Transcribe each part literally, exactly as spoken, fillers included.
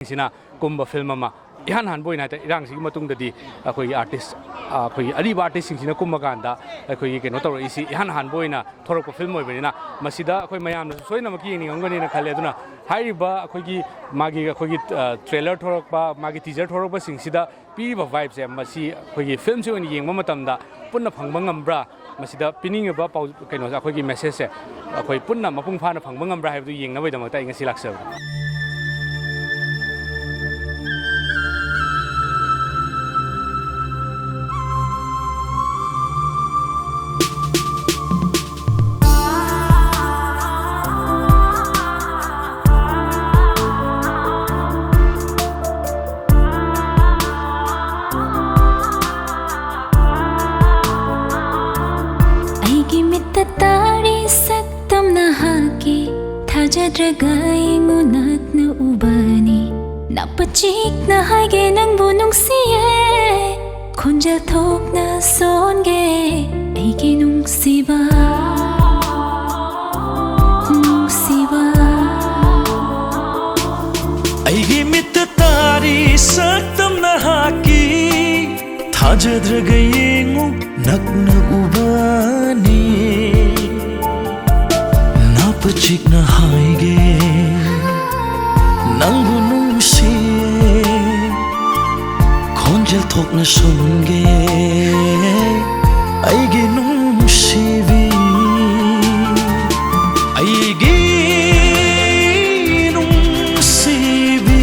ꯁꯤꯅ ꯀꯨꯝꯕ ꯐꯤꯂꯝ ꯑꯃ, ꯏꯍꯥꯟ ꯍꯥꯟꯕ ꯑꯣꯏꯅ ꯍꯥꯏꯇꯥꯔꯦ, ꯏꯔꯥꯡꯁꯤꯒꯤ ꯃꯇꯨꯡꯗꯗꯤ ꯑꯩꯈꯣꯏꯒꯤ ꯑꯥꯔꯇꯤꯁ, ꯑꯩꯈꯣꯏꯒꯤ ꯑꯔꯤꯕ ꯑꯥꯔꯇꯤꯁꯁꯤꯡꯁꯤꯅ ꯀꯨꯝꯕ ꯀꯥꯟꯗ ꯑꯩꯈꯣꯏꯒꯤ ꯀꯩꯅꯣ ꯇꯧꯔꯛꯏꯁꯤ ꯏꯍꯥꯟ ꯍꯥꯟꯕ ꯑꯣꯏꯅ ꯊꯣꯔꯛꯄ ꯐꯤꯂꯝ ꯑꯣꯏꯕꯅꯤꯅ, ꯃꯁꯤꯗ ꯑꯩꯈꯣꯏ ꯃꯌꯥꯝꯅꯁꯨ ꯁꯣꯏꯗꯅꯃꯛꯀꯤ ꯌꯦꯡꯅꯤꯡꯉꯝꯒꯅꯤꯅ ꯈꯜꯂꯦ꯫ ꯑꯗꯨꯅ ꯍꯥꯏꯔꯤꯕ ꯑꯩꯈꯣꯏꯒꯤ ꯃꯥꯒꯤ, ꯑꯩꯈꯣꯏꯒꯤ, ꯑ, ꯇ꯭ꯔꯦꯂꯔ ꯊꯣꯔꯛꯄ, ꯃꯥꯒꯤ ꯇꯤꯖꯔ ꯊꯣꯔꯛꯄꯁꯤꯡꯁꯤꯗ ꯄꯤꯔꯤꯕ ꯚꯥꯏꯕꯁꯦ, ꯃꯁꯤ ꯑꯩꯈꯣꯏꯒꯤ ꯐꯤꯂꯝꯁꯤ ꯑꯣꯏꯅ ꯌꯦꯡꯕ ꯃꯇꯝꯗ ꯄꯨꯟꯅ ꯐꯪꯕ ꯉꯝꯕ꯭ꯔꯥ, ꯃꯁꯤꯗ ꯄꯤꯅꯤꯡꯉꯤꯕ ꯄꯥꯎ, ꯀꯩꯅꯣꯁꯦ, ꯑꯩꯈꯣꯏꯒꯤ ꯃꯦꯁꯦꯖꯁꯦ ꯑꯩꯈꯣꯏ ꯄꯨꯟꯅ ꯃꯄꯨꯡ ꯐꯥꯅ ꯐꯪꯕ ꯉꯝꯕ꯭ꯔꯥ ꯍꯥꯏꯕꯗꯨ ꯌꯦꯡꯅꯕꯒꯤꯗꯃꯛꯇ ꯑꯩ ꯉꯁꯤ ꯂꯥꯛꯆꯕꯅꯤ꯫ ꯑꯩꯒꯤ ꯃꯤꯠꯇ ꯇꯥꯔꯤ ꯁꯛꯇꯝ ꯅꯍꯥꯛꯀꯤ, ꯊꯥꯖꯗ꯭ꯔꯒ ꯌꯦꯡꯉꯨ ꯅꯛꯅ ꯎꯕꯅꯤ꯫ ꯅꯥꯛꯄ ꯆꯤꯛꯅ ꯍꯥꯏꯒꯦ ꯅꯪꯕꯨ ꯅꯨꯡꯁꯤꯌꯦ, ꯈꯣꯟꯖꯦꯜ ꯊꯣꯛꯅ ꯁꯣꯟꯒꯦ ꯑꯩꯒꯤ ꯅꯨꯡꯁꯤꯕ, ꯅꯨꯡꯁꯤꯕ꯫ ꯑꯩꯒꯤ ꯃꯤꯠꯇ ꯇꯥꯔꯤ ꯁꯛꯇꯝ ꯅꯍꯥꯛꯀꯤ, ꯊꯥꯖꯗ꯭ꯔꯒ ꯌꯦꯡꯉꯨ ꯅꯛꯅ ꯎꯕꯅꯤ꯫ ꯅꯥꯛꯄ ꯆꯤꯛꯅ ꯍꯥꯏꯒꯦ ꯅꯪꯕꯨ ꯅꯨꯡꯁꯤꯌꯦ, ꯈꯣꯟꯖꯦꯜ ꯊꯣꯛꯅ ꯁꯣꯟꯒꯦ ꯑꯩꯒꯤ ꯅꯨꯡꯁꯤꯕꯤ, ꯑꯩꯒꯤ ꯅꯨꯡꯁꯤꯕꯤ꯫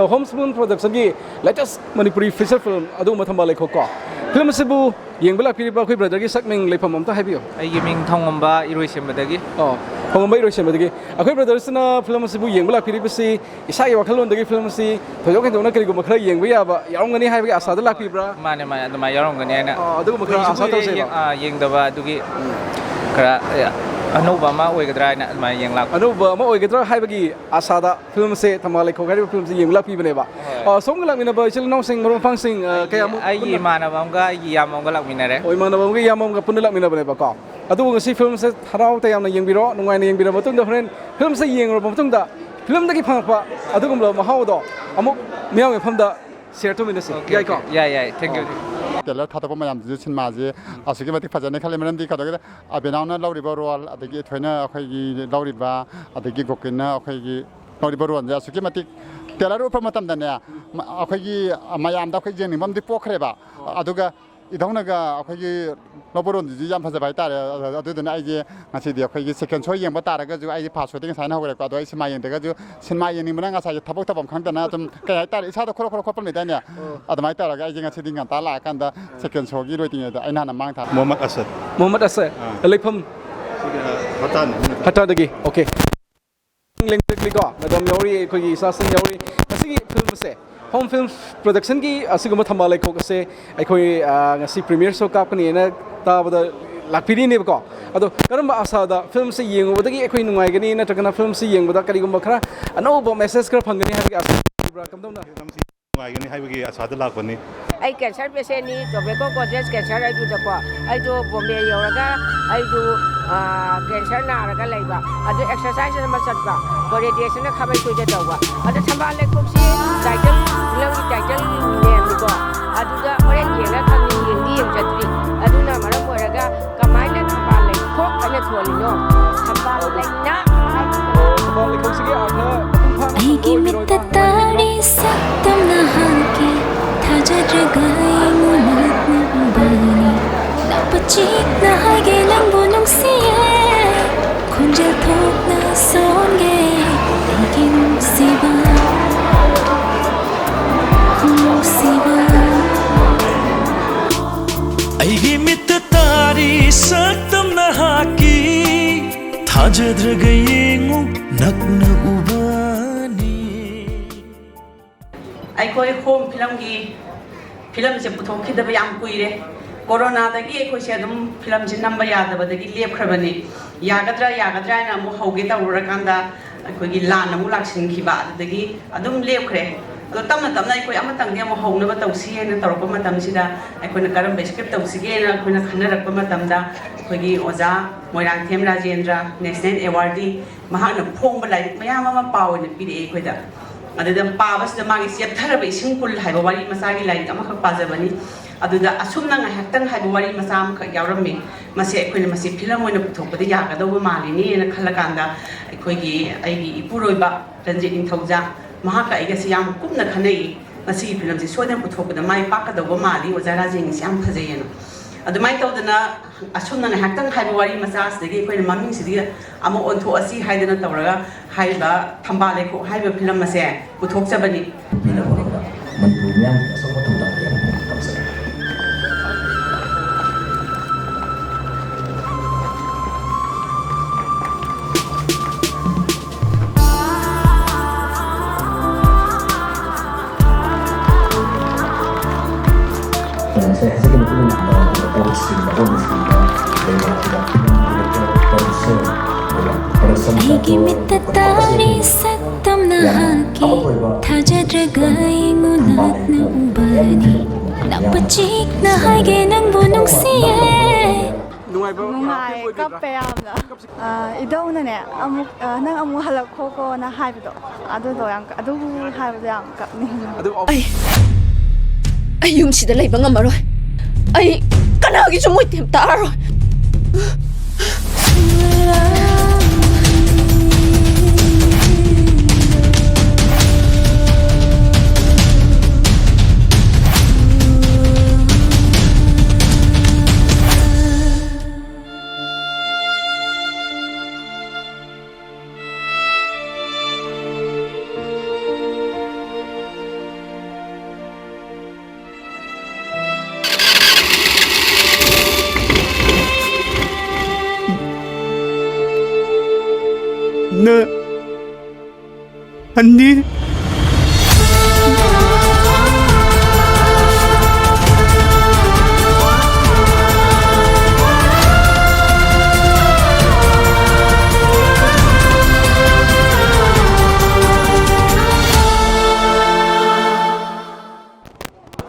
ꯍꯣꯝ ꯁ꯭ꯄꯨꯟ ꯄ꯭ꯔꯣꯗꯛꯁꯟꯒꯤ ꯂꯦꯇꯦꯁ ꯃꯅꯤꯄꯨꯔꯤ ꯐꯤꯆꯔ ꯐꯤꯂꯝ ꯑꯗꯨꯒꯨꯝꯕ ꯊꯝꯕꯥꯜ ꯂꯩꯈꯣꯛ ꯀꯣ, ꯐꯤꯂꯝ ꯑꯁꯤꯕꯨ ꯌꯦꯡꯕ ꯂꯥꯛꯄꯤꯔꯤꯕ ꯑꯩꯈꯣꯏ ꯕ꯭ꯔꯗꯔꯒꯤ ꯁꯛꯃꯤꯡ ꯂꯩꯐꯝ ꯑꯝꯇ ꯍꯥꯏꯕꯤꯌꯨ꯫ ꯑꯩꯒꯤ ꯃꯤꯡ ꯊꯣꯡꯉꯝꯕ ꯏꯔꯣꯏꯁꯦꯝꯕꯗꯒꯤ꯫ ꯑꯣ, ꯊꯣꯡꯉꯝꯕ ꯏꯔꯣꯏꯁꯦꯝꯕꯗꯒꯤ꯫ ꯑꯩꯈꯣꯏ ꯕ꯭ꯔꯗꯔꯁꯤꯅ ꯐꯤꯂꯝ ꯑꯁꯤꯕꯨ ꯌꯦꯡꯕ ꯂꯥꯛꯄꯤꯔꯤꯕꯁꯤ ꯏꯁꯥꯒꯤ ꯋꯥꯈꯜꯂꯣꯟꯗꯒꯤ ꯐꯤꯂꯝ ꯑꯁꯤ ꯊꯣꯏꯗꯣꯛ ꯍꯦꯟꯗꯣꯛꯅ ꯀꯔꯤꯒꯨꯝꯕ ꯈꯔ ꯌꯦꯡꯕ ꯌꯥꯕ ꯌꯥꯎꯔꯝꯒꯅꯤ ꯍꯥꯏꯕꯒꯤ ꯑꯥꯁꯥꯗ ꯂꯥꯛꯄꯤꯕ꯭ꯔꯥ? ꯃꯥꯅꯦ, ꯃꯥꯅꯦ, ꯑꯗꯨꯃꯥꯏꯅ ꯌꯥꯎꯔꯝꯒꯅꯤ ꯍꯥꯏꯅ꯫ ꯑꯣ, ꯑꯗꯨꯒꯨꯝꯕ ꯈꯔ ꯀꯨꯏꯁꯨ ꯑꯥꯁꯥ ꯀꯨꯏꯔꯦ ꯇꯧꯖꯩꯕ꯫ ꯌꯦꯡ-, ꯑꯥ, ꯌꯦꯡꯗꯕ ꯑꯗꯨꯒꯤ ꯈꯔ, ꯑꯦ, ꯑꯅꯧꯕ ꯑꯃ ꯑꯣꯏꯒꯗ꯭ꯔꯥ ꯍꯥꯏꯅ ꯑꯗꯨꯃꯥꯏꯅ ꯌꯦꯡ ꯂꯥꯛꯄ꯫ ꯑꯅꯧꯕ ꯑꯃ ꯑꯣꯏꯒꯗ꯭ꯔꯥ ꯍꯥꯏꯕꯒꯤ ꯑꯥꯁꯥꯗ ꯐꯤꯂꯝ ꯑꯁꯦ ꯊꯝꯕꯥꯜ ꯂꯩꯈꯣꯛ ꯍꯥꯏꯔꯤꯕ ꯐꯤꯂꯝꯁꯦ ꯌꯦꯡꯕ ꯂꯥꯛꯄꯤꯕꯅꯦꯕ꯫ ꯍꯣꯏ꯫ ꯑ, ꯁꯣꯝꯒ ꯂꯥꯛꯃꯤꯟꯅꯕ ꯏꯆꯤꯜ ꯏꯅꯥꯎꯁꯤꯡ, ꯃꯔꯨꯞ ꯃꯄꯥꯡꯁꯤꯡ, ꯑ, ꯑꯩꯒꯤ, ꯀꯌꯥꯃꯨꯛ ꯑꯩꯒꯤ ꯄꯨꯟꯅ? ꯏꯃꯥꯟꯅꯕ ꯑꯃꯒ ꯑꯩꯒꯤ ꯏꯌꯥꯝꯕ ꯑꯃꯒ ꯂꯥꯛꯃꯤꯟꯅꯔꯦ꯫ ꯑꯣ, ꯏꯃꯥꯟꯅꯕ ꯑꯃꯒ ꯏꯌꯥꯝꯕ ꯑꯃꯒ ꯄꯨꯟꯅ ꯂꯥꯛꯃꯤꯟꯅꯕꯅꯦꯕꯀꯣ꯫ ꯑꯗꯨꯕꯨ ꯉꯁꯤ ꯐꯤꯂꯝꯁꯦ ꯍꯔꯥꯎ ꯇꯌꯥꯝꯅ ꯌꯦꯡꯕꯤꯔꯣ, ꯅꯨꯡꯉꯥꯏꯅ ꯌꯦꯡꯕꯤꯔꯕ ꯃꯇꯨꯡꯗ ꯍꯣꯔꯦꯟ ꯐꯤꯂꯝꯁꯦ ꯌꯦꯡꯂꯨꯔꯕ ꯃꯇꯨꯡꯗ ꯐꯤꯂꯝꯗꯒꯤ ꯐꯪꯉꯛꯄ ꯑꯗꯨꯒꯨꯝꯂꯕ ꯃꯍꯥꯎꯗꯣ ꯑꯃꯨꯛ ꯃꯤꯌꯥꯝꯒꯤ ꯃꯐꯝꯗ ꯁꯤꯌꯔ ꯇꯧꯃꯤꯟꯅꯁꯤ꯫ ꯑꯣꯀꯦ, ꯌꯥꯏꯀꯣ? ꯑꯣꯀꯦ꯫ ꯌꯥꯏ, ꯌꯥꯏ꯫ Thank you꯫ ꯑꯣ꯫ ꯇ꯭ꯔꯦꯂꯔ ꯊꯥꯗꯣꯛꯄ ꯃꯌꯥꯝꯗꯨꯁꯨ ꯁꯤꯅꯦꯃꯥꯁꯦ ꯑꯁꯨꯛꯀꯤ ꯃꯇꯤꯛ ꯐꯖꯅ ꯈꯜꯂꯦ꯫ ꯃꯔꯝꯗꯤ ꯀꯩꯗꯧꯒꯦꯗ, ꯑꯕꯤꯅꯥꯎꯅ ꯂꯧꯔꯤꯕ ꯔꯣꯜ, ꯑꯗꯒꯤ ꯊꯣꯏꯅ ꯑꯩꯈꯣꯏꯒꯤ ꯂꯧꯔꯤꯕ, ꯑꯗꯒꯤ ꯒꯣꯀꯤꯟꯅ ꯑꯩꯈꯣꯏꯒꯤ ꯂꯧꯔꯤꯕ ꯔꯣꯜꯁꯦ ꯑꯁꯨꯛꯀꯤ ꯃꯇꯤꯛ ꯇ꯭ꯔꯦꯂꯔ ꯎꯠꯄ ꯃꯇꯝꯗꯅꯦ, ꯃ-, ꯑꯩꯈꯣꯏꯒꯤ ꯃꯌꯥꯝꯗ ꯑꯩꯈꯣꯏ ꯌꯦꯡꯅꯤꯡꯕ ꯑꯃꯗꯤ ꯄꯣꯛꯈ꯭ꯔꯦꯕ꯫ ꯑꯗꯨꯒ ꯏꯙꯧꯅꯒ ꯑꯩꯈꯣꯏꯒꯤ ꯂꯧꯕ ꯔꯣꯜꯗꯨꯁꯨ ꯌꯥꯝ ꯐꯖꯕ ꯍꯥꯏꯇꯥꯔꯦ꯫ ꯑꯗꯨꯗꯨꯅ ꯑꯩꯁꯦ ꯉꯁꯤꯗꯤ ꯑꯩꯈꯣꯏꯒꯤ ꯁꯦꯀꯦꯟ ꯁꯣ ꯌꯦꯡꯕ ꯇꯥꯔꯒꯁꯨ, ꯑꯩꯁꯦ ꯐꯥꯔꯁ ꯁꯣꯗꯤ ꯉꯁꯥꯏꯅ ꯍꯧꯔꯦꯀꯣ, ꯑꯗꯣ ꯑꯩ ꯁꯤꯅꯦꯃꯥ ꯌꯦꯡꯗ꯭ꯔꯒꯁꯨ ꯁꯤꯅꯦꯃꯥ ꯌꯦꯡꯅꯤꯡꯕꯅ ꯉꯁꯥꯏꯁꯦ ꯊꯕꯛ ꯇꯧꯐꯝ ꯈꯪꯗꯅ ꯑꯗꯨꯝ, ꯀꯩ ꯍꯥꯏꯇꯥꯔꯦ, ꯏꯁꯥꯗ ꯈꯣꯔꯣ ꯈꯣꯔꯣ ꯈꯣꯠꯄ ꯂꯩꯗꯥꯏꯅꯦ? ꯑꯣ꯫ ꯑꯗꯨꯃꯥꯏꯅ ꯇꯧꯔꯒ ꯑꯩꯁꯦ ꯉꯁꯤꯗꯤ ꯉꯟꯇꯥ ꯂꯥꯛꯑꯀꯥꯟꯗ ꯁꯦꯀꯦꯟ ꯁꯣꯒꯤ ꯂꯣꯏꯗ꯭ꯔꯤꯉꯩꯗ ꯑꯩꯅ ꯍꯥꯟꯅ ꯃꯥꯡ ꯊꯥ꯫ ꯃꯣꯍꯝꯃꯗ ꯑꯁꯗ꯫ ꯃꯣꯍꯝꯃꯗ ꯑꯁꯗ꯫ ꯑꯥ꯫ ꯂꯩꯐꯝ? ꯁꯤꯒꯤ, ꯑ, ꯍꯇꯥꯅꯤ꯫ ꯍꯇꯥꯗꯒꯤ꯫ ꯑꯣꯀꯦ꯫ ꯂꯦꯡꯖꯒꯦꯀꯣ, ꯃꯦꯗꯥꯝ ꯌꯥꯎꯔꯤ, ꯑꯩꯈꯣꯏꯒꯤ ꯏꯆꯥꯁꯤꯡ ꯌꯥꯎꯔꯤ꯫ ꯉꯁꯤꯒꯤ ꯐꯤꯂꯝ ꯑꯁꯦ, ꯍꯣꯝ ꯐꯤꯂꯝ ꯄ꯭ꯔꯣꯗꯛꯁꯟꯒꯤ ꯑꯁꯤꯒꯨꯝꯕ ꯊꯝꯕꯥꯜ ꯂꯩꯈꯣꯛ ꯑꯁꯦ ꯑꯩꯈꯣꯏ, ꯑ, ꯉꯁꯤ ꯄ꯭ꯔꯤꯃꯤꯌꯔ ꯁꯣ ꯀꯥꯞꯀꯅꯤꯅ ꯇꯥꯕꯗ ꯂꯥꯛꯄꯤꯔꯤꯅꯦꯕꯀꯣ꯫ ꯑꯗꯣ ꯀꯔꯝꯕ ꯑꯥꯁꯥꯗ ꯐꯤꯂꯝꯁꯤ ꯌꯦꯡꯉꯨꯕꯗꯒꯤ ꯑꯩꯈꯣꯏ ꯅꯨꯡꯉꯥꯏꯒꯅꯤ, ꯅꯠꯇ꯭ꯔꯒꯅ ꯐꯤꯂꯝꯁꯤ ꯌꯦꯡꯕꯗ ꯀꯔꯤꯒꯨꯝꯕ ꯈꯔ ꯑꯅꯧꯕ ꯃꯦꯁꯦꯖ ꯈꯔ ꯐꯪꯒꯅꯤ ꯍꯥꯏꯕꯒꯤ ꯑꯥꯁꯥ ꯂꯩꯕ꯭ꯔꯥ? ꯀꯝꯗꯧꯅ? ꯅꯨꯡꯉꯥꯏꯒꯅꯤ ꯍꯥꯏꯕꯒꯤ ꯑꯥꯁꯥꯗ ꯂꯥꯛꯄꯅꯤ꯫ ꯑꯩ ꯀꯦꯟꯁꯔ ꯄꯦꯁꯦꯟꯅꯤ, ꯇꯣꯕꯦꯀꯣ ꯀꯣꯖꯦꯁ ꯀꯦꯟꯁꯔ꯫ ꯑꯩꯗꯨꯗꯀꯣ, ꯑꯩꯗꯣ ꯕꯣꯝꯕꯦ ꯌꯧꯔꯒ ꯑꯩꯗꯨ, ꯑ, ꯀꯦꯟꯁꯔ ꯅꯥꯔꯒ ꯂꯩꯕ꯫ ꯑꯗꯨ ꯑꯦꯛꯁꯔꯁꯥꯏꯁ ꯑꯃ ꯆꯠꯄ, ꯀꯣꯔꯦꯗꯦꯁꯟꯅ ꯈꯥꯕꯩ ꯀꯣꯏꯗ ꯇꯧꯕ꯫ ꯑꯗꯨ ꯊꯝꯕꯥꯜ ꯂꯩꯈꯣꯛꯁꯤ ꯇꯥꯏꯇꯜ, ꯐꯤꯂꯝꯒꯤ ꯇꯥꯏꯇꯜ ꯅꯦꯝꯅꯤꯀꯣ꯫ ꯑꯗꯨꯗ ꯍꯣꯔꯦꯟ ꯌꯦꯡꯉ ꯈꯪꯅꯤ, ꯌꯦꯡꯗꯤ ꯌꯦꯡꯖꯗ꯭ꯔꯤ꯫ ꯑꯗꯨꯅ ꯃꯔꯝ ꯑꯣꯏꯔꯒ ꯀꯃꯥꯏꯅ ꯊꯝꯕꯥꯜ ꯂꯩꯈꯣꯛ ꯑꯅ ꯊꯣꯜꯂꯤꯅꯣ? ꯊꯝꯕꯥꯜ ꯂꯩꯅ ꯍꯥꯏꯕꯗꯣ꯫ ꯊꯝꯕꯥꯜ ꯂꯩꯈꯣꯛꯁꯤꯒꯤ ꯑꯥꯔꯊ ꯃꯄꯨꯡ ꯐꯥꯅ ꯑꯩꯒꯤ ꯈꯪꯕ ꯃꯤꯠꯇ ꯑꯣꯏꯕꯤꯔꯣꯏ꯫ ꯇꯥꯔꯤ ꯁꯛꯇꯝ ꯅꯍꯥꯛꯀꯤ, ꯊꯥꯖꯗ꯭ꯔꯒ ꯌꯦꯡꯉꯨ ꯅꯛꯅꯕꯅꯤ꯫ ꯅꯛꯄ ꯆꯤꯛꯅ ꯍꯥꯏꯒꯦ ꯅꯪꯕꯨ ꯅꯨꯡꯁꯤꯌꯦ꯫ ꯈꯣꯟꯖꯦꯜ ꯊꯣꯛꯅ ꯁꯣꯟꯒꯦ ꯑꯩꯒꯤ ꯅꯨꯡꯁꯤꯕ, ꯅꯨꯡꯁꯤꯕ꯫ ꯊꯥꯖꯗ꯭ꯔꯒ ꯌꯦꯡꯉꯨ, ꯅꯛꯅ ꯎꯕꯅꯤ꯫ ꯑꯩꯈꯣꯏ ꯍꯣꯝ ꯐꯤꯂꯝꯒꯤ ꯐꯤꯂꯝꯁꯦ ꯄꯨꯊꯣꯛꯈꯤꯗꯕ ꯌꯥꯝ ꯀꯨꯏꯔꯦ꯫ ꯀꯣꯔꯣꯅꯥꯗꯒꯤ ꯑꯩꯈꯣꯏꯁꯦ ꯑꯗꯨꯝ ꯐꯤꯂꯝꯁꯦ ꯅꯝꯕ ꯌꯥꯗꯕꯗꯒꯤ ꯂꯦꯞꯈ꯭ꯔꯕꯅꯤ꯫ ꯌꯥꯒꯗ꯭ꯔꯥ ꯌꯥꯒꯗ꯭ꯔꯥ ꯍꯥꯏꯅ ꯑꯃꯨꯛ ꯍꯧꯒꯦ ꯇꯧꯔꯨꯔꯀꯥꯟꯗ ꯑꯩꯈꯣꯏꯒꯤ ꯂꯥꯟ ꯑꯃꯨꯛ ꯂꯥꯛꯁꯤꯟꯈꯤꯕ, ꯑꯗꯨꯗꯒꯤ ꯑꯗꯨꯝ ꯂꯦꯞꯈ꯭ꯔꯦ꯫ ꯑꯗꯣ ꯇꯞꯅ ꯇꯞꯅ ꯑꯩꯈꯣꯏ ꯑꯃꯇꯪꯗꯤ ꯑꯃꯨꯛ ꯍꯧꯅꯕ ꯇꯧꯁꯤ ꯍꯥꯏꯅ ꯇꯧꯔꯛꯄ ꯃꯇꯝꯁꯤꯗ, ꯑꯩꯈꯣꯏꯅ ꯀꯔꯝꯕ ꯁ꯭ꯀ꯭ꯔꯤꯞ ꯇꯧꯁꯤꯒꯦꯅ ꯑꯩꯈꯣꯏꯅ ꯈꯟꯅꯔꯛꯄ ꯃꯇꯝꯗ, ꯑꯩꯈꯣꯏꯒꯤ ꯑꯣꯖꯥ ꯃꯣꯏꯔꯥꯡꯊꯦꯝ ꯔꯥꯖꯦꯟꯗ꯭ꯔ, ꯅꯦꯁꯅꯦꯜ ꯑꯦꯋꯥꯔꯗꯤ, ꯃꯍꯥꯛꯅ ꯐꯣꯡꯕ ꯂꯥꯏꯔꯤꯛ ꯃꯌꯥꯝ ꯑꯃ ꯄꯥꯎ ꯑꯣꯏꯅ ꯄꯤꯔꯛꯑꯦ ꯑꯩꯈꯣꯏꯗ꯫ ꯑꯗꯨꯗ ꯄꯥꯕꯁꯤꯗ ꯃꯥꯒꯤ ꯆꯦꯞꯊꯔꯕ ꯏꯁꯤꯡ ꯀꯨꯜ ꯍꯥꯏꯕ ꯋꯥꯔꯤ ꯃꯆꯥꯒꯤ ꯂꯥꯏꯔꯤꯛ ꯑꯃꯈꯛ ꯄꯥꯖꯕꯅꯤ꯫ ꯑꯗꯨꯗ ꯑꯁꯨꯝꯅ ꯉꯥꯏꯍꯥꯛꯇꯪ ꯍꯥꯏꯕ ꯋꯥꯔꯤ ꯃꯆꯥ ꯑꯃꯈꯛ ꯌꯥꯎꯔꯝꯃꯤ꯫ ꯃꯁꯤ ꯑꯩꯈꯣꯏꯅ ꯃꯁꯤ ꯐꯤꯂꯝ ꯑꯣꯏꯅ ꯄꯨꯊꯣꯛꯄꯗ ꯌꯥꯒꯗꯧꯕ ꯃꯥꯜꯂꯤꯅꯦꯅ ꯈꯜꯂꯀꯥꯟꯗ, ꯑꯩꯈꯣꯏꯒꯤ, ꯑꯩꯒꯤ ꯏꯄꯨꯔꯣꯏꯕ ꯔꯟꯖꯤꯠ ꯅꯤꯡꯊꯧꯖꯥ, ꯃꯍꯥꯛꯀ ꯑꯩꯒꯁꯤ ꯌꯥꯝ ꯀꯨꯞꯅ ꯈꯟꯅꯩ꯫ ꯃꯁꯤꯒꯤ ꯐꯤꯂꯝꯁꯤ ꯁꯣꯏꯗꯅ ꯄꯨꯊꯣꯛꯄꯗ ꯃꯥꯏ ꯄꯥꯛꯀꯗꯧꯕ ꯃꯥꯜꯂꯤ, ꯑꯣꯖꯥ ꯔꯥꯖꯦꯟꯒꯤꯁꯤ ꯌꯥꯝ ꯐꯖꯩꯌꯦꯅ꯫ ꯑꯗꯨꯃꯥꯏꯅ ꯇꯧꯗꯅ, ꯑꯁꯨꯝꯅ ꯉꯥꯏꯍꯥꯛꯇꯪ ꯍꯥꯏꯕ ꯋꯥꯔꯤ ꯃꯆꯥꯁꯤꯗꯒꯤ ꯑꯩꯈꯣꯏꯅ ꯃꯃꯤꯡꯁꯤꯗꯤ ꯑꯃ ꯑꯣꯟꯊꯣꯛꯑꯁꯤ ꯍꯥꯏꯗꯅ ꯇꯧꯔꯒ, ꯍꯥꯏꯔꯤꯕ ꯊꯝꯕꯥꯜ ꯂꯩꯈꯣꯛ ꯍꯥꯏꯔꯤꯕ ꯐꯤꯂꯝ ꯑꯁꯦ ꯄꯨꯊꯣꯛꯆꯕꯅꯤ꯫ ꯄꯤꯅꯕ ꯍꯣꯠꯅꯕꯗ ꯃꯅꯤꯄꯨꯔ ꯃꯤꯌꯥꯝꯒꯤ ꯑꯆꯧꯕ ꯊꯧꯗꯥꯡ ꯌꯥꯎꯅ ꯇꯧꯖꯔꯤ꯫ ꯉꯁꯥꯏ ꯍꯥꯏꯖꯈꯤꯕ ꯃꯇꯨꯡ ꯏꯟꯅ ꯄꯣꯠꯁꯤꯡ ꯃꯐꯝꯁꯤꯡꯗ ꯂꯩꯕꯥꯛꯁꯤꯗ ꯄ꯭ꯔꯗꯛꯁꯟ ꯑꯩꯒꯤ ꯃꯤꯠꯇ ꯇꯥꯔꯤ ꯁꯛꯇꯝ ꯅꯍꯥꯛꯀꯤ, ꯊꯥꯖꯗ꯭ꯔꯒ ꯌꯦꯡꯉꯨ ꯅꯛꯅ ꯎꯕꯅꯤ꯫ ꯅꯛꯄ ꯆꯤꯛꯅ ꯍꯥꯏꯒꯦ ꯅꯪꯕꯨ ꯅꯨꯡꯁꯤꯌꯦ꯫ ꯅꯨꯡꯉꯥꯏꯕ ꯅꯨꯡꯉꯥꯏ, ꯀꯞꯄꯦ ꯌꯥꯝꯅ꯫ ꯑꯥ, ꯏꯙꯧꯅꯅꯦ, ꯑꯃꯨꯛ, ꯑꯥ, "ꯅꯪ ꯑꯃꯨꯛ ꯍꯜꯂꯛꯈꯣꯀꯣꯅ" ꯍꯥꯏꯕꯗꯣ, ꯑꯗꯨꯗꯣ ꯌꯥꯝ, ꯑꯗꯨ ꯍꯥꯏꯕꯗꯣ ꯌꯥꯝ ꯀꯞꯅꯤꯡꯉꯦ꯫ ꯑꯩ, ꯑꯩ ꯌꯨꯝꯁꯤꯗ ꯂꯩꯕ ꯉꯝꯃꯔꯣꯏ꯫ ꯑꯩ ꯀꯅꯥꯒꯤꯁꯨ ꯃꯣꯏ ꯇꯦꯝ ꯇꯥꯔꯔꯣꯏ꯫ ꯅ ꯑꯅꯤ꯫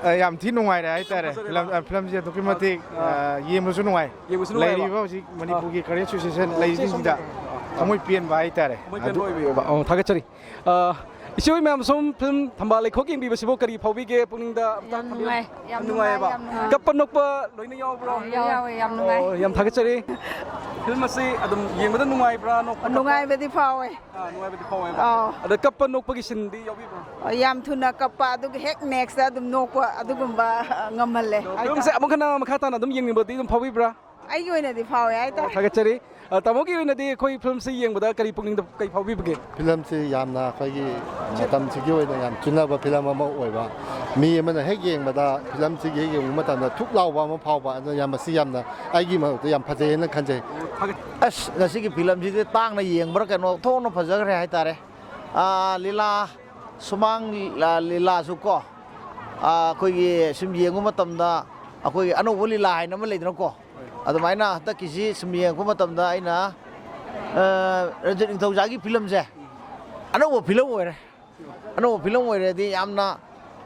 ꯑ, ꯌꯥꯝ ꯊꯤ ꯅꯨꯡꯉꯥꯏꯔꯦ ꯍꯥꯏꯇꯥꯔꯦ꯫ ꯌꯥꯝ ꯐꯖꯔꯦ꯫ ꯐꯤꯂꯝ, ꯑ, ꯐꯤꯂꯝꯁꯦ ꯑꯗꯨꯛꯀꯤ ꯃꯇꯤꯛ, ꯑ, ꯑ, ꯌꯦꯡꯕꯁꯨ ꯅꯨꯡꯉꯥꯏ꯫ ꯌꯦꯡꯕꯁꯨ ꯅꯨꯡꯉꯥꯏꯕ꯫ ꯂꯩꯔꯤꯕ ꯍꯧꯖꯤꯛ ꯑ꯫ ꯃꯅꯤꯄꯨꯔꯒꯤ ꯀꯔꯦꯟ ꯁꯤꯆꯨꯋꯦꯁꯟ ꯑ, ꯂꯩꯔꯤꯁꯤꯡꯁꯤꯗ ꯁꯦ ꯁꯣꯝꯗ꯫ ꯊꯃꯣꯏ ꯄꯦꯟꯕ ꯍꯥꯏꯇꯥꯔꯦ꯫ ꯊꯃꯣꯏ ꯄꯦꯟꯕ ꯑꯗꯨ ꯑꯣꯏꯕꯤꯌꯦꯕ꯫ ꯑꯣ, ꯊꯥꯒꯠꯆꯔꯤ꯫ ꯑ, ꯏꯆꯦ ꯍꯣꯏ ꯃꯌꯥꯝ ꯁꯨꯝ ꯐꯤꯂꯝ ꯊꯝꯕꯥꯜ ꯂꯩꯈꯣꯛ ꯌꯦꯡꯕꯤꯕꯁꯤꯕꯨ ꯀꯔꯤ ꯐꯥꯎꯕꯤꯒꯦ ꯄꯨꯛꯅꯤꯡꯗ? ꯌꯥꯝ ꯅꯨꯡꯉꯥꯏ, ꯌꯥꯝ ꯅꯨꯡꯉꯥꯏ, ꯅꯨꯡꯉꯥꯏꯌꯦꯕ꯫ ꯌꯥꯝ ꯅꯨꯡꯉꯥꯏ꯫ ꯀꯞꯄ ꯅꯣꯛꯄ ꯂꯣꯏꯅ ꯌꯥꯎꯕ꯭ꯔꯣ? ꯌꯥꯎꯋꯦ, ꯌꯥꯎꯋꯦ, ꯌꯥꯝ ꯅꯨꯡꯉꯥꯏ꯫ ꯑꯣ, ꯌꯥꯝ ꯊꯥꯒꯠꯆꯔꯤ꯫ ꯐꯤꯂꯝ ꯑꯁꯤ ꯑꯗꯨꯝ ꯌꯦꯡꯕꯗ ꯅꯨꯡꯉꯥꯏꯕ꯭ꯔꯥ, ꯅꯣꯛꯄ ꯈꯣꯠꯄ? ꯅꯨꯡꯉꯥꯏꯕꯗꯤ ꯐꯥꯎꯋꯦ꯫ ꯑꯥ, ꯅꯨꯡꯉꯥꯏꯕꯗꯤ ꯐꯥꯎꯋꯦꯕ꯫ ꯑꯥꯎ꯫ ꯑꯗ ꯀꯞꯄ ꯅꯣꯛꯄꯒꯤ ꯁꯤꯟꯗꯤ ꯌꯥꯎꯕꯤꯕ꯭ꯔꯥ? ꯌꯥꯝ ꯊꯨꯅ ꯀꯞꯄ, ꯑꯗꯨꯒ ꯍꯦꯛ ꯅꯦꯛꯁꯇ ꯑꯗꯨꯝ ꯅꯣꯛꯄ, ꯑꯗꯨꯒꯨꯝꯕ, ꯑ, ꯉꯝꯍꯜꯂꯦ ꯐꯤꯂꯝꯁꯦ ꯍꯥꯏꯇꯥꯔꯦ꯫ ꯑꯃꯨꯛ ꯍꯟꯅ ꯃꯈꯥ ꯇꯥꯅ ꯑꯗꯨꯝ ꯌꯦꯡꯅꯤꯡꯕꯗꯤ ꯑꯗꯨꯝ ꯐꯥꯎꯕꯤꯕ꯭ꯔꯥ? ꯑꯩꯒꯤ ꯑꯣꯏꯅꯗꯤ ꯐꯥꯎꯋꯦ ꯍꯥꯏꯇꯥꯔꯦ꯫ ꯊꯥꯒꯠꯆꯔꯤ꯫ ꯑ, ꯇꯥꯃꯣꯒꯤ ꯑꯣꯏꯅꯗꯤ ꯑꯩꯈꯣꯏ ꯐꯤꯂꯝꯁꯤ ꯌꯦꯡꯕꯗ ꯀꯔꯤ ꯄꯨꯛꯅꯤꯡꯗ ꯀꯔꯤ ꯐꯥꯎꯕꯤꯕꯒꯦ? ꯐꯤꯂꯝꯁꯤ ꯌꯥꯝꯅ ꯑꯩꯈꯣꯏꯒꯤ ꯃꯇꯝꯁꯤꯒꯤ ꯑꯣꯏꯅ ꯌꯥꯝ ꯆꯨꯅꯕ ꯐꯤꯂꯝ ꯑꯃ ꯑꯣꯏꯕ, ꯃꯤ ꯑꯃꯅ ꯍꯦꯛ ꯌꯦꯡꯕꯗ ꯐꯤꯂꯝꯁꯤꯒꯤ ꯍꯦꯛ ꯌꯦꯡꯕ ꯃꯇꯝꯗ ꯊꯨꯛ ꯂꯥꯎꯕ ꯑꯃ ꯐꯥꯎꯕ, ꯑꯗꯨꯅ ꯌꯥꯝ, ꯃꯁꯤ ꯌꯥꯝꯅ ꯑꯩꯒꯤ ꯃꯣꯠꯇ ꯌꯥꯝ ꯐꯖꯩ ꯍꯥꯏꯅ ꯈꯟꯖꯩ꯫ ꯊꯥꯒꯠ- ꯑꯁ, ꯉꯁꯤꯒꯤ ꯐꯤꯂꯝꯁꯤꯗꯤ ꯇꯥꯡꯅ ꯌꯦꯡꯕ꯭ꯔꯥ ꯀꯩꯅꯣ, ꯊꯣꯛꯅ ꯐꯖꯈ꯭ꯔꯦ ꯍꯥꯏꯇꯥꯔꯦ꯫ ꯑꯥ, ꯂꯤꯂꯥ, ꯁꯨꯃꯥꯡ ꯂꯤꯂꯥ, ꯂꯤꯂꯥꯁꯨ ꯀꯣ, ꯑꯥ, ꯑꯩꯈꯣꯏꯒꯤ ꯁꯨꯝ ꯌꯦꯡꯕ ꯃꯇꯝꯗ ꯑꯩꯈꯣꯏꯒꯤ ꯑꯅꯧꯕ ꯂꯤꯂꯥ ꯍꯥꯏꯅ ꯑꯃ ꯂꯩꯗꯅꯀꯣ, ꯑꯗꯨꯃꯥꯏꯅ ꯍꯟꯗꯛꯀꯤꯁꯤ ꯁꯨꯝ ꯌꯦꯡꯉꯛꯄ ꯃꯇꯝꯗ ꯑꯩꯅ, ꯑꯥ, ꯔꯟꯖꯤꯠ ꯅꯤꯡꯊꯧꯖꯥꯒꯤ ꯐꯤꯂꯝꯁꯦ ꯑꯅꯧꯕ ꯐꯤꯂꯝ ꯑꯣꯏꯔꯦ꯫ ꯑꯅꯧꯕ ꯐꯤꯂꯝ ꯑꯣꯏꯔꯗꯤ ꯌꯥꯝꯅ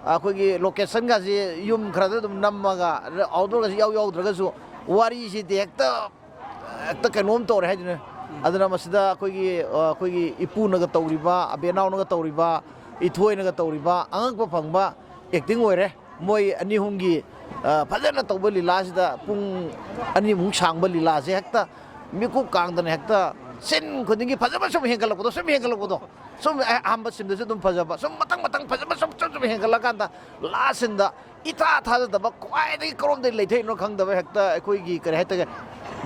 ꯑꯩꯈꯣꯏꯒꯤ ꯂꯣꯀꯦꯁꯟꯒꯁꯤ ꯌꯨꯝ ꯈꯔꯗ ꯑꯗꯨꯝ ꯅꯝꯃꯒ, ꯑꯥꯎꯠꯗꯣꯔꯒꯁꯤ ꯌꯥꯎ ꯌꯥꯎꯗ꯭ꯔꯒꯁꯨ ꯋꯥꯔꯤꯁꯤꯗꯤ ꯍꯦꯛꯇ, ꯍꯦꯛꯇ ꯀꯩꯅꯣꯝ ꯇꯧꯔꯦ ꯍꯥꯏꯗꯨꯅꯦ꯫ ꯑꯗꯨꯅ ꯃꯁꯤꯗ ꯑꯩꯈꯣꯏꯒꯤ, ꯑ, ꯑꯩꯈꯣꯏꯒꯤ ꯏꯄꯨꯅꯒ ꯇꯧꯔꯤꯕ, ꯑꯕꯦꯟꯅꯥꯎꯅꯒ ꯇꯧꯔꯤꯕ, ꯏꯊꯣꯏꯅꯒ ꯇꯧꯔꯤꯕ ꯑꯉꯛꯄ ꯐꯪꯕ ꯑꯦꯛꯇꯤꯡ ꯑꯣꯏꯔꯦ꯫ ꯃꯣꯏ ꯑꯅꯤ ꯑꯍꯨꯝꯒꯤ, ꯑ, ꯐꯖꯅ ꯇꯧꯕ ꯂꯤꯂꯥꯁꯤꯗ ꯄꯨꯡ ꯑꯅꯤꯃꯨꯛ ꯁꯥꯡꯕ ꯂꯤꯂꯥꯁꯦ ꯍꯦꯛꯇ ꯃꯤꯀꯨꯞ ꯀꯥꯡꯗꯅ ꯍꯦꯛꯇ ꯁꯤꯟ ꯈꯨꯗꯤꯡꯒꯤ ꯐꯖꯕ ꯁꯨꯝ ꯍꯦꯟꯒꯠꯂꯛꯄꯗꯣ, ꯁꯨꯝ ꯍꯦꯟꯒꯠꯂꯛꯄꯗꯣ꯫ ꯁꯨꯝ ꯑꯍꯥꯟꯕ ꯁꯤꯟꯗꯁꯨ ꯑꯗꯨꯝ ꯐꯖꯕ, ꯁꯨꯝ ꯃꯊꯪ ꯃꯊꯪ ꯐꯖꯕ ꯁꯨꯝ, ꯁꯨꯝ, ꯁꯨꯝ ꯍꯦꯟꯒꯠꯂꯀꯥꯟꯗ ꯂꯥꯁ ꯁꯤꯟꯗ ꯏꯊꯥ ꯊꯥꯖꯗꯕ, ꯈ꯭ꯋꯥꯏꯗꯒꯤ ꯀꯔꯣꯝꯗꯒꯤ ꯂꯩꯊꯩꯅꯣ ꯈꯪꯗꯕ, ꯍꯦꯛꯇ ꯑꯩꯈꯣꯏꯒꯤ, ꯀꯔꯤ ꯍꯥꯏꯇꯥꯔꯦ,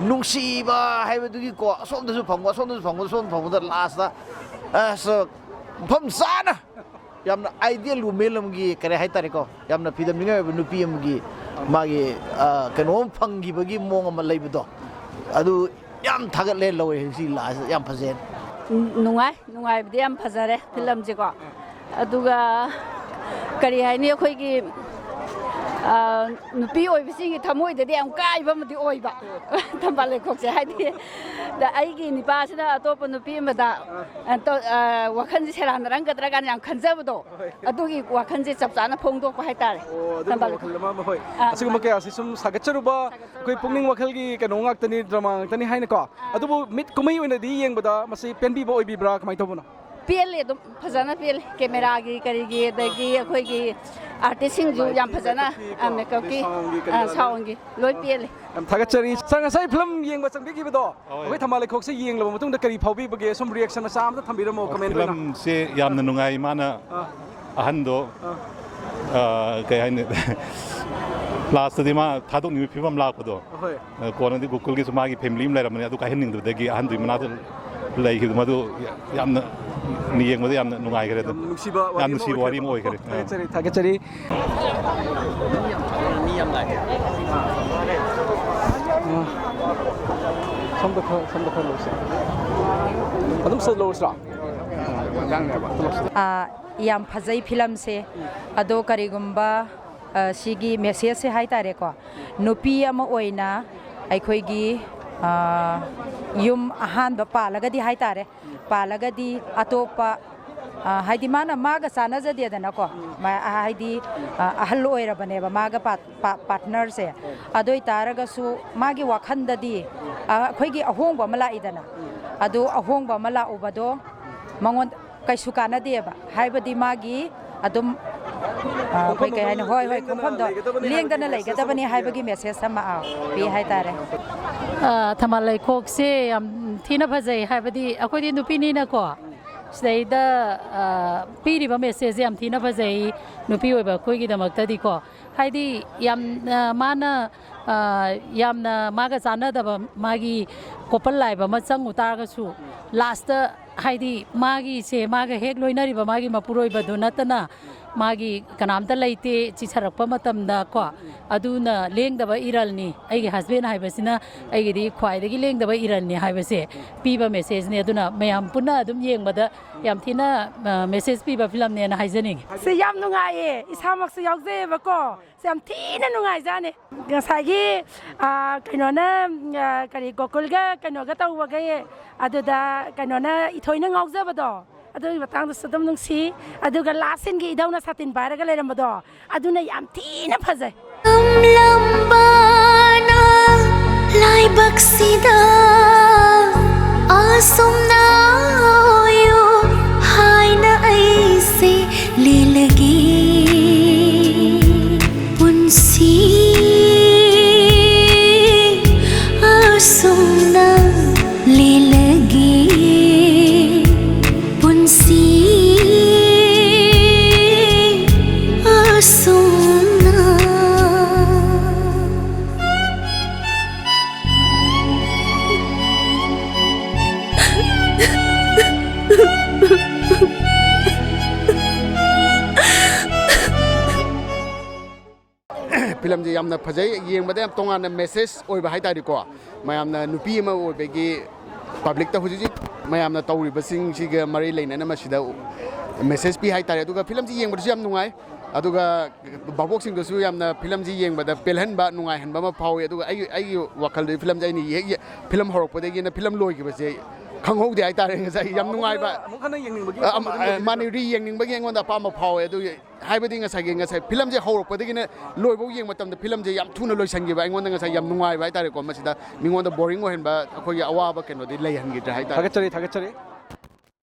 ꯅꯨꯡꯁꯤꯕ ꯍꯥꯏꯕꯗꯨꯒꯤꯀꯣ, ꯑꯁꯣꯝꯗꯁꯨ ꯐꯪꯕ, ꯑꯁꯣꯝꯗꯁꯨ ꯐꯪꯕ, ꯑꯁꯣꯝꯗ ꯐꯪꯕꯗ ꯂꯥꯁꯇ, ꯑꯁ, ꯃꯐꯝ ꯆꯥꯅ ꯌꯥꯝꯅ ideal woman ꯑꯃꯒꯤ, ꯀꯔꯤ ꯍꯥꯏꯇꯥꯔꯦꯀꯣ, ꯌꯥꯝꯅ ꯐꯤꯗꯝꯅꯤꯡꯉꯥꯏ ꯑꯣꯏꯕ ꯅꯨꯄꯤ ꯑꯃꯒꯤ ꯃꯥꯒꯤ, ꯑ, ꯀꯩꯅꯣ ꯑꯃ ꯐꯪꯈꯤꯕꯒꯤ ꯃꯑꯣꯡ ꯑꯃ ꯂꯩꯕꯗꯣ, ꯑꯗꯨ ꯌꯥꯝ ꯊꯥꯒꯠꯂꯦ, ꯂꯧꯔꯦ ꯁꯤ ꯂꯥꯁꯇ, ꯌꯥꯝ ꯐꯖꯩ꯫ ꯅꯨꯡꯉꯥꯏ, ꯅꯨꯡꯉꯥꯏꯕꯗꯤ ꯌꯥꯝ ꯐꯖꯔꯦ ꯐꯤꯂꯝꯁꯦꯀꯣ꯫ ꯑꯗꯨꯒ ꯀꯔꯤ ꯍꯥꯏꯅꯤ, ꯑꯩꯈꯣꯏꯒꯤ, ꯑ, ꯅꯨꯄꯤ ꯑꯣꯏꯕꯁꯤꯡꯒꯤ ꯊꯃꯣꯏꯗꯗꯤ ꯌꯥꯝ ꯀꯥꯏꯕ ꯑꯃꯗꯤ ꯑꯣꯏꯕ꯫ ꯊꯝꯕꯥꯜ ꯂꯩꯈꯣꯛꯁꯦ ꯍꯥꯏꯗꯤ, ꯑꯗ ꯑꯩꯒꯤ ꯅꯤꯄꯥꯁꯤꯅ ꯑꯇꯣꯞꯄ ꯅꯨꯄꯤ ꯑꯃꯗ, ꯑ, ꯇꯧ-, ꯑ, ꯋꯥꯈꯜꯁꯦ ꯁꯦꯔꯥꯟꯅꯔꯝꯒꯗ꯭ꯔꯥ ꯀꯥꯏꯅ ꯌꯥꯝ ꯈꯟꯖꯕꯗꯣ, ꯑꯗꯨꯒꯤ ꯋꯥꯈꯜꯁꯦ ꯆꯞ ꯆꯥꯅ ꯐꯣꯡꯗꯣꯛꯄ ꯍꯥꯏꯇꯥꯔꯦ꯫ ꯑꯣ, ꯑꯗꯨꯒꯨꯝꯕ ꯊꯝꯕꯥꯜ ꯂꯩꯈꯣꯛ꯫ ꯋꯥꯈꯜ ꯑꯃ, ꯍꯣꯏ꯫ ꯑꯥ꯫ ꯑꯁꯤꯒꯨꯝꯕ ꯀꯌꯥꯁꯤ ꯁꯨꯝ ꯁꯥꯒꯠꯆꯔꯨꯕ, ꯑꯩꯈꯣꯏ ꯄꯨꯛꯅꯤꯡ ꯋꯥꯈꯜꯒꯤ ꯀꯩꯅꯣ ꯉꯥꯛꯇꯅꯤ, ꯗ꯭ꯔꯃꯥ ꯉꯥꯛꯇꯅꯤ ꯍꯥꯏꯅꯀꯣ꯫ ꯑꯥ꯫ ꯑꯗꯨꯕꯨ ꯃꯤꯠ ꯀꯨꯝꯍꯩ ꯑꯣꯏꯅꯗꯤ ꯌꯦꯡꯕꯗ ꯃꯁꯤ ꯄꯦꯟꯕꯤꯕ ꯑꯣꯏꯕꯤꯕ꯭ꯔꯥ, ꯀꯃꯥꯏꯅ ꯇꯧꯕꯅꯣ? ꯄꯦꯜꯂꯦ, ꯑꯗꯨꯝ ꯐꯖꯅ ꯄꯦꯜꯂꯦ꯫ ꯀꯦꯃꯦꯔꯥꯒꯤ ꯀꯔꯤꯒꯤ, ꯑꯗꯒꯤ ꯑꯩꯈꯣꯏꯒꯤ ꯑꯥꯔꯇꯤꯁꯁꯤꯡꯁꯨ ꯌꯥꯝ ꯐꯖꯅ, ꯂꯥꯏꯠꯀꯤ, ꯑꯥ, ꯃꯦꯀꯞꯀꯤ, ꯑꯗꯩ ꯁꯥꯎꯟꯒꯤ, ꯑꯥ, ꯀꯩꯀꯥ ꯁꯥꯎꯟꯒꯤ ꯂꯣꯏ ꯄꯦꯜꯂꯦ꯫ ꯌꯥꯝ ꯊꯥꯒꯠꯆꯔꯤ꯫ ꯁꯥꯔ, ꯉꯁꯥꯏ ꯐꯤꯂꯝ ꯌꯦꯡꯕ ꯆꯪꯕꯤꯈꯤꯕꯗꯣ, ꯍꯣꯏ꯫ ꯑꯩꯈꯣꯏ ꯊꯝꯕꯥꯜ ꯂꯩꯈꯣꯛꯁꯦ ꯌꯦꯡꯂꯕ ꯃꯇꯨꯡꯗ ꯀꯔꯤ ꯐꯥꯎꯕꯤꯕꯒꯦ? ꯁꯨꯝ ꯔꯤꯌꯦꯛꯁꯟ ꯃꯆꯥ ꯑꯃꯇ ꯊꯝꯕꯤꯔꯝꯃꯣ, ꯀꯃꯦꯟ ꯑꯣꯏꯅ꯫ ꯐꯤꯂꯝꯁꯦ ꯌꯥꯝꯅ ꯅꯨꯡꯉꯥꯏ꯫ ꯃꯥꯅ ꯑꯥ꯫ ꯑꯍꯟꯗꯣ, ꯑꯥ꯫ ꯑꯥ, ꯀꯩ ꯍꯥꯏꯅꯤ? ꯂꯥꯁꯇꯗꯤ ꯃꯥ ꯊꯥꯗꯣꯛꯅꯤꯡꯕꯒꯤ ꯐꯤꯕꯝ ꯂꯥꯛꯄꯗꯣ꯫ ꯍꯣꯏ꯫ ꯑꯥ, ꯀꯣꯟꯅꯗꯤ ꯒꯣꯀꯨꯜꯒꯤꯁꯨ ꯃꯥꯒꯤ ꯐꯦꯃꯤꯂꯤ ꯑꯃ ꯂꯩꯔꯝꯕꯅꯤ, ꯑꯗꯨ ꯀꯥꯏꯍꯟꯅꯤꯡꯗꯕꯗꯒꯤ ꯑꯍꯟꯗꯨꯒꯤ ꯃꯅꯥꯛꯇ ꯂꯩꯈꯤꯕꯗꯣ, ꯃꯗꯨ ꯌꯥꯝꯅ ꯌꯦꯡꯕꯗ ꯌꯥꯝꯅ ꯅꯨꯡꯉꯥꯏꯈ꯭ꯔꯦ ꯑꯗꯨꯝ꯫ ꯌꯥꯝ ꯅꯨꯡꯁꯤꯕ ꯋꯥꯔꯤ ꯌꯥꯝ ꯑꯃ ꯅꯨꯡꯁꯤꯕ ꯋꯥꯔꯤ ꯑꯃ ꯑꯣꯏꯈ꯭ꯔꯦ꯫ ꯑꯣꯏꯈ꯭ꯔꯦꯀꯣ꯫ ꯊꯥꯒꯠꯆꯔꯤ, ꯊꯥꯒꯠꯆꯔꯤ꯫ ꯃꯤ ꯌꯥꯝ ꯂꯥꯛꯑꯦ꯫ ꯑꯥ, ꯁꯣꯝꯗ ꯈꯔ, ꯁꯣꯝꯗ ꯈꯔ ꯂꯧꯁꯤ꯫ ꯑꯗꯨꯝ ꯁꯠ ꯂꯧꯔꯁꯤꯔꯣ? ꯑꯥ, ꯌꯥꯝ ꯐꯖꯩ ꯐꯤꯂꯝꯁꯦ꯫ ꯑꯗꯣ ꯀꯔꯤꯒꯨꯝꯕ, ꯑ, ꯁꯤꯒꯤ ꯃꯦꯁꯦꯖꯁꯦ ꯍꯥꯏꯇꯥꯔꯦꯀꯣ, ꯅꯨꯄꯤ ꯑꯃ ꯑꯣꯏꯅ ꯑꯩꯈꯣꯏꯒꯤ, ꯑ, ꯌꯨꯝ ꯑꯍꯥꯟꯕ ꯄꯥꯜꯂꯒꯗꯤ ꯍꯥꯏꯇꯥꯔꯦ, ꯄꯥꯜꯂꯒꯗꯤ ꯑꯇꯣꯞꯄ, ꯑ, ꯍꯥꯏꯗꯤ ꯃꯥꯅ ꯃꯥꯒ ꯆꯥꯟꯅꯖꯗꯦꯗꯅꯀꯣ, ꯃꯥ-, ꯑ, ꯍꯥꯏꯗꯤ, ꯑ, ꯑꯍꯜ ꯑꯣꯏꯔꯕꯅꯦꯕ ꯃꯥꯒ ꯄꯥ-, ꯄꯥ-, ꯄꯥꯔꯠꯅꯔꯁꯦ꯫ ꯑꯗꯨ ꯑꯣꯏꯇꯥꯔꯒꯁꯨ ꯃꯥꯒꯤ ꯋꯥꯈꯜꯗꯗꯤ, ꯑ, ꯑꯩꯈꯣꯏꯒꯤ ꯑꯍꯣꯡꯕ ꯑꯃ ꯂꯥꯛꯏꯗꯅ, ꯑꯗꯨ ꯑꯍꯣꯡꯕ ꯑꯃ ꯂꯥꯛꯎꯕꯗꯣ ꯃꯉꯣꯟꯗ ꯀꯩꯁꯨ ꯀꯥꯟꯅꯗꯦꯕ꯫ ꯍꯥꯏꯕꯗꯤ ꯃꯥꯒꯤ ꯑꯗꯨꯝ, ꯑ, ꯑꯩꯈꯣꯏ ꯀꯩ ꯍꯥꯏꯅꯤ? ꯍꯣꯏ, ꯍꯣꯏ, ꯂꯦꯡꯗꯅ ꯈꯣꯡꯐꯝꯗꯣ ꯂꯩꯒꯗꯕꯅꯤ ꯂꯦꯡꯗꯅ ꯍꯥꯏꯕꯒꯤ ꯃꯦꯁꯦꯖ ꯂꯩꯒꯗꯕꯅꯤ ꯑꯃ ꯍꯥꯏꯕꯒꯤ ꯄꯤꯌꯦ꯫ ꯃꯦꯁꯦꯖ ꯑꯃ, ꯑ, ꯄꯤ ꯍꯥꯏꯇꯥꯔꯦ꯫ ꯑ, ꯊꯝꯕꯥꯜ ꯂꯩꯈꯣꯛꯁꯦ ꯌꯥꯝ ꯊꯤꯅ ꯐꯖꯩ, ꯍꯥꯏꯕꯗꯤ ꯑꯩꯈꯣꯏꯗꯤ ꯅꯨꯄꯤꯅꯤꯅꯀꯣ, ꯁꯤꯗꯩꯗ, ꯑ, ꯄꯤꯔꯤꯕ ꯃꯦꯁꯦꯖꯁꯦ ꯌꯥꯝ ꯊꯤꯅ ꯐꯖꯩ, ꯅꯨꯄꯤ ꯑꯣꯏꯕ ꯑꯩꯈꯣꯏꯒꯤꯗꯃꯛꯇꯗꯤꯀꯣ꯫ ꯍꯥꯏꯗꯤ ꯌꯥꯝꯅ ꯃꯥꯅ, ꯑ, ꯌꯥꯝꯅ ꯃꯥꯒ ꯆꯥꯟꯅꯗꯕ ꯃꯥꯒꯤ ꯀꯣꯄꯜ ꯂꯥꯏꯕ ꯑꯃ ꯆꯪꯉꯨ ꯇꯥꯔꯒꯁꯨ, ꯂꯥꯁꯇ ꯍꯥꯏꯗꯤ ꯃꯥꯒꯤꯁꯦ, ꯃꯥꯒ ꯍꯦꯛ ꯂꯣꯏꯅꯔꯤꯕ ꯃꯥꯒꯤ ꯃꯄꯨꯔꯣꯏꯕꯗꯨ ꯅꯠꯇꯅ ꯃꯥꯒꯤ ꯀꯅꯥꯝꯇ ꯂꯩꯇꯦ, ꯆꯤꯊꯔꯛꯄ ꯃꯇꯝꯗ ꯀꯣ, ꯑꯗꯨꯅ ꯂꯦꯡꯗꯕ ꯏꯔꯜꯅꯤ, ꯑꯩꯒꯤ ꯍꯁꯕꯦꯟ ꯍꯥꯏꯕꯁꯤꯅ ꯑꯩꯒꯤꯗꯤ ꯈ꯭ꯋꯥꯏꯗꯒꯤ ꯂꯦꯡꯗꯕ ꯏꯔꯜꯅꯤ ꯍꯥꯏꯕꯁꯦ ꯄꯤꯕ ꯃꯦꯁꯦꯖꯅꯤ꯫ ꯑꯗꯨꯅ ꯃꯌꯥꯝ ꯄꯨꯟꯅ ꯑꯗꯨꯝ ꯌꯦꯡꯕꯗ ꯌꯥꯝ ꯊꯤꯅ, ꯑ, ꯃꯦꯁꯦꯖ ꯄꯤꯕ ꯐꯤꯂꯝꯅꯦꯅ ꯍꯥꯏꯖꯅꯤꯡꯉꯤ꯫ ꯁꯤ ꯌꯥꯝ ꯅꯨꯡꯉꯥꯏꯌꯦ, ꯏꯁꯥꯃꯛꯁꯨ ꯌꯥꯎꯖꯩꯌꯦꯕꯀꯣ꯫ ꯁꯤ ꯌꯥꯝ ꯊꯤꯅ ꯅꯨꯡꯉꯥꯏꯖꯥꯠꯅꯤ꯫ ꯉꯁꯥꯏꯒꯤ, ꯑ, ꯀꯩꯅꯣꯅ, ꯑ, ꯀꯔꯤ, ꯒꯣꯀꯨꯜꯒ ꯀꯩꯅꯣꯒ ꯇꯧꯕꯒꯤ, ꯑꯗꯨꯗ ꯀꯩꯅꯣꯅ, ꯏꯊꯣꯏꯅ ꯉꯥꯎꯖꯕꯗꯣ, ꯑꯗꯨꯒꯤ ꯃꯇꯥꯡꯗꯁꯨ ꯑꯗꯨꯝ ꯅꯨꯡꯁꯤ꯫ ꯑꯗꯨꯒ ꯂꯥꯁ ꯁꯤꯟꯒꯤ ꯏꯙꯧꯅ ꯁꯥꯇꯤꯟ ꯄꯥꯏꯔꯒ ꯂꯩꯔꯝꯕꯗꯣ, ꯑꯗꯨꯅ ꯌꯥꯝ ꯊꯤꯅ ꯐꯖꯩ꯫ ꯂꯝꯕꯥꯅ ꯂꯥꯏꯕꯛꯁꯤꯗ ꯑꯁꯨꯝꯅ ꯑꯣꯏꯌꯨ ꯍꯥꯏꯅ ꯑꯩꯁꯦ ꯂꯦꯜꯂꯒꯦ꯫ ꯄꯨꯟꯁꯤ ꯑꯁꯨꯝꯅ ꯂꯦꯜꯂꯒꯦ꯫ ꯄꯨꯟꯁꯤ ꯑꯁꯨꯝꯅ꯫ ꯐꯤꯂꯝꯁꯦ ꯌꯥꯝꯅ ꯐꯖꯩ, ꯌꯦꯡꯕꯗ ꯌꯥꯝ ꯇꯣꯉꯥꯟꯅ ꯃꯦꯁꯦꯖ ꯑꯣꯏꯕ ꯍꯥꯏꯇꯥꯔꯦꯀꯣ꯫ ꯃꯌꯥꯝꯅ ꯅꯨꯄꯤ ꯑꯃ ꯑꯣꯏꯕꯒꯤ ꯄꯕ꯭ꯂꯤꯛꯇ ꯍꯧꯖꯤꯛ ꯍꯧꯖꯤꯛ ꯃꯌꯥꯝꯅ ꯇꯧꯔꯤꯕꯁꯤꯡꯁꯤꯒ ꯃꯔꯤ ꯂꯩꯅꯅ ꯃꯁꯤꯗ ꯃꯦꯁꯦꯖ ꯄꯤ ꯍꯥꯏꯇꯥꯔꯦ꯫ ꯑꯗꯨꯒ ꯐꯤꯂꯝꯁꯤ ꯌꯦꯡꯕꯗꯁꯨ ꯌꯥꯝ ꯅꯨꯡꯉꯥꯏ, ꯑꯗꯨꯒ ꯚꯥꯕꯣꯛꯁꯤꯡꯗꯁꯨ ꯌꯥꯝꯅ ꯐꯤꯂꯝꯁꯤ ꯌꯦꯡꯕꯗ ꯄꯦꯜꯍꯟꯕ, ꯅꯨꯡꯉꯥꯏꯍꯟꯕ ꯑꯃ ꯐꯥꯎꯏ꯫ ꯑꯗꯨꯒ ꯑꯩꯒꯤ, ꯑꯩꯒꯤ ꯋꯥꯈꯜꯗꯗꯤ ꯐꯤꯂꯝꯁꯦ ꯑꯩꯅ ꯍꯦꯛ ꯌꯦ-, ꯐꯤꯂꯝ ꯍꯧꯔꯛꯄꯗꯒꯤꯅ ꯐꯤꯂꯝ ꯂꯣꯏꯈꯤꯕꯁꯦ ꯈꯪꯍꯧꯗꯦ ꯍꯥꯏꯇꯥꯔꯦ꯫ ꯉꯁꯥꯏ ꯌꯥꯝ ꯅꯨꯡꯉꯥꯏꯕ꯫ ꯑꯃꯨꯛ ꯍꯟꯅ ꯌꯦꯡꯅꯤꯡꯕꯒꯤ ꯑ, ꯑꯄꯥꯝꯕ ꯑꯃ, ꯑꯗꯨꯝ ꯑ, ꯂꯩꯕꯤꯕ꯭ꯔꯥ? ꯃꯥꯅꯦ, ꯔꯤ ꯌꯦꯡꯅꯤꯡꯕꯒꯤ ꯑꯩꯉꯣꯟꯗ ꯑꯄꯥꯝꯕ ꯐꯥꯎꯋꯦ꯫ ꯑꯗꯨꯒꯤ ꯍꯥꯏꯕꯗꯤ ꯉꯁꯥꯏꯒꯤ, ꯉꯁꯥꯏ ꯐꯤꯂꯝꯁꯦ ꯍꯧꯔꯛꯄꯗꯒꯤꯅ ꯂꯣꯏꯐꯥꯎ ꯌꯦꯡꯕ ꯃꯇꯝꯗ ꯐꯤꯂꯝꯁꯦ ꯌꯥꯝ ꯊꯨꯅ ꯂꯣꯏꯁꯤꯟꯈꯤꯕ ꯑꯩꯉꯣꯟꯗ ꯉꯁꯥꯏ ꯌꯥꯝ ꯅꯨꯡꯉꯥꯏꯕ ꯍꯥꯏꯇꯥꯔꯦꯀꯣ꯫ ꯃꯁꯤꯗ ꯃꯤꯉꯣꯟꯗ ꯕꯣꯔꯤꯡ ꯑꯣꯏꯍꯟꯕ, ꯑꯩꯈꯣꯏꯒꯤ ꯑꯋꯥꯕ ꯀꯩꯅꯣꯗꯤ ꯂꯩꯍꯟꯈꯤꯗ꯭ꯔꯦ ꯍꯥꯏꯇꯥꯔꯦ꯫ ꯊꯥꯒꯠꯆꯔꯤ, ꯊꯥꯒꯠꯆꯔꯤ꯫